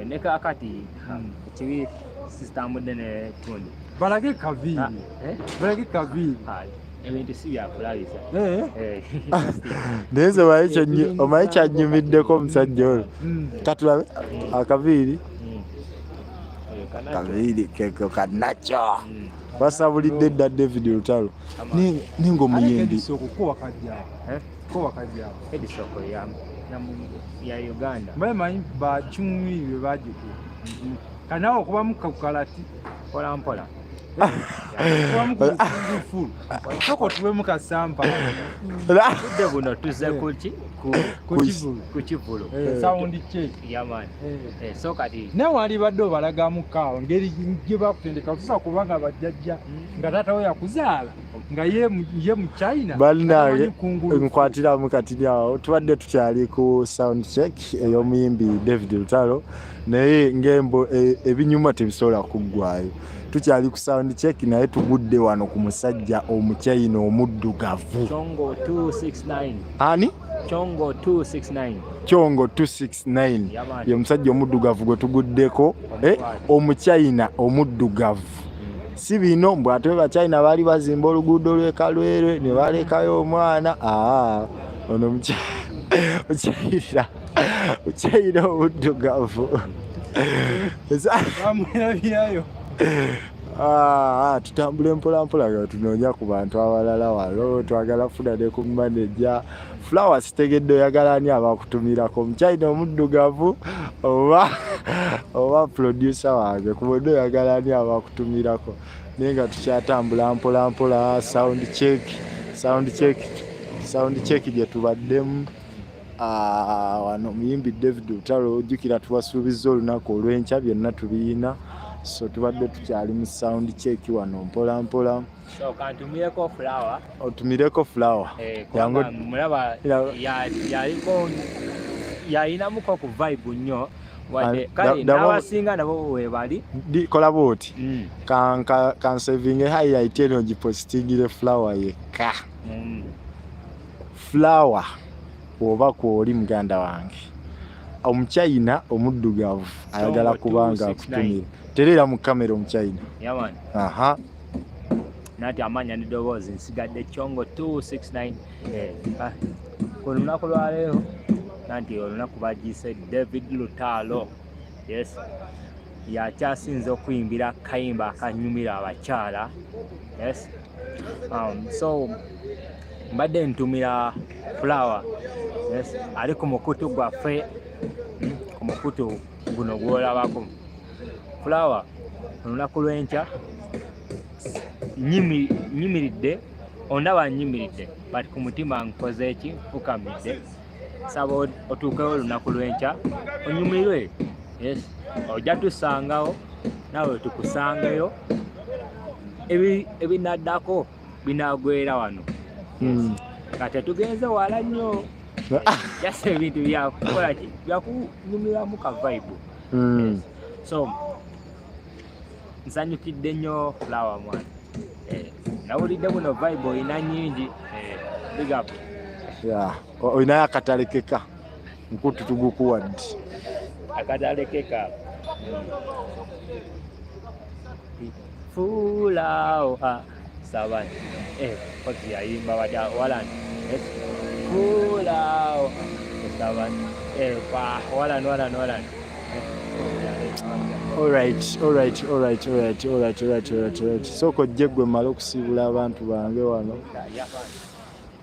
Ne kakati ekibi sitambudde ne tundi. Balage kaviiri. Ah, eh? Balage kaviiri. Ah, ebintu si byakulabisa. Eh. Eh, Naye nze omanyi kyannyumiddeko omusajja oyo. Katulabe akaviiri. Oyo kanakyo. Kaviiri keko kanakyo. Basabulidde dda David Lutalo. Ninga omuyimbi. Edisoko ko wakajja. Eh? Ko wakajja. Edisoko ya Uganda. Mbaye manyi bachumi be bajiku. Kanawo okubamu kakalati. Mpola mpola. Okubamu ku full. Soko tuwemu kasampa. Budde buno tuzze ku ki? Ku kivulu. Ku kivulu. Sound check. Yeah, man. So kati Naye wandibadde obalagamu kaawo ngeri gye bakutendeka tusobola kubanga bajjajja nga taata we yakuzaala nga ye mu China. Bannange, Tamanyi kungulu. Nkwatiramu katini awo. Tubadde tukyali ku sound check ey'omuyimbi David Lutalo, naye ng'embo ebinyuma tebisobola kuggwayo. Tukyali ku sound check, naye tugudde wano ku musajja omuchina omuddugavu. Chongo 269. Ani? Chongo 269. Kyongo 269. Yeah, man. Ye musajja omuddugavu gwe tuguddeko, omuchina omuddugavu. Si bino mbw ate bachina baali bazimba oluguudo lw'e Kalwerwe ne balekayo omwana. Aa, ono muchina omuddugavu. Bamwerabirayo. Ah, tutambule mpola mpola nga tunoonya ku bantu abalala wano. Twagala funa ne ku manager Flower. Sitegedde oyagala ani abakutumirako, omuchina omuddugavu oba producer wange? Ku bonna oyagala ani abakutumirako? Naye nga tukyatambula mpola mpola, sound check, sound check, sound check gye tubaddemu. Ah, wano omuyimbi David Lutalo, ojjukira tubasuubizza olunaku olw'enkya byonna tubiyina, so tubadde tukyali mu sound check wano mpola mpola. So kantumireko Flower. Otumireko Flower. Kubanga mulaba yaliko yalinamuko ku vibe nnyo wadde kale n'abasinga nabo webali. Kola bwoti, kansavinge highlight eno gipositingire Flower yekka. Flower, oba kwoli muganda wange omuchina omuddugavu ayagala Chongo kubanga 269. Akutumira. Tereera mu kamera, omuchina. Yeah, man. Aha. Nati amanya n'eddoboozi nsigadde Chongo 269. Ah, ku lunaku lwaleero nanti olunaku bagiyise David Lutalo, yes, yakyasinze okuyimbira akayimba akanyumira abakyala, yes. So mbadde ntumira Flower, yes, ali ku mukutu gwaffe, ku mukutu guno gwolabako. Flower, olunaku lw'enkya nyimiridde, ondaba nyimiridde, but ku mutima nkoze eki? Nfukamidde. Saba otuukewo olunaku lw'enkya onyumirwe, yes. Ojja tusangawo, naawe tukusangeyo. Ebinaddako binagwera wano. Nga tetugenze wala nnyo, just ebintu byakukola ki? Byakunyumiramu ka vibe. So nsanyukidde nnyo, Flower mwana. Nawulidde buno vibe oyina nnyingi. Big up. Yeah. Olinayo akatalekeka nkutu tugukuwadde. Akatalekeka Flower saba, kozi yayimba batya walan? Yes. Flower saba, pa walan walan walan. Alright. Sooka ojje gwe mmale okusiibula abantu bange wano.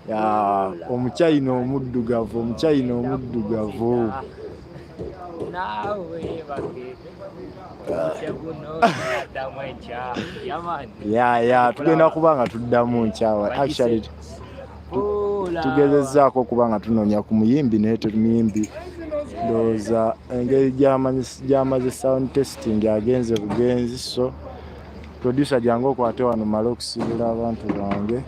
Ya, omuchina omuddugavu, omuchina omuddugavu. Naawe bake guno addamu enkya, yeah, man. Ya, tugenda kuba nga tuddamu nkyawa. Actually tugezezzaako okuba nga tunoonya ku muyimbi, naye temuyimbi ndowooza engeri gy'amaze sound testing agenze bugenzi. So producer, jangu okwate wano male okusiibula abantu bange.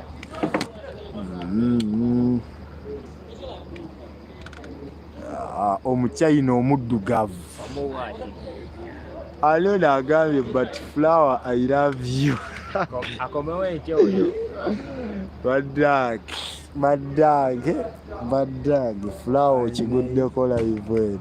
Ah, omuchina omuddugavu. Omuwaati. Alona agambye, "But Flower, I love you." Akomewo enkya oyo. Baddange, baddange, baddange, Flower okiguddeko live eno.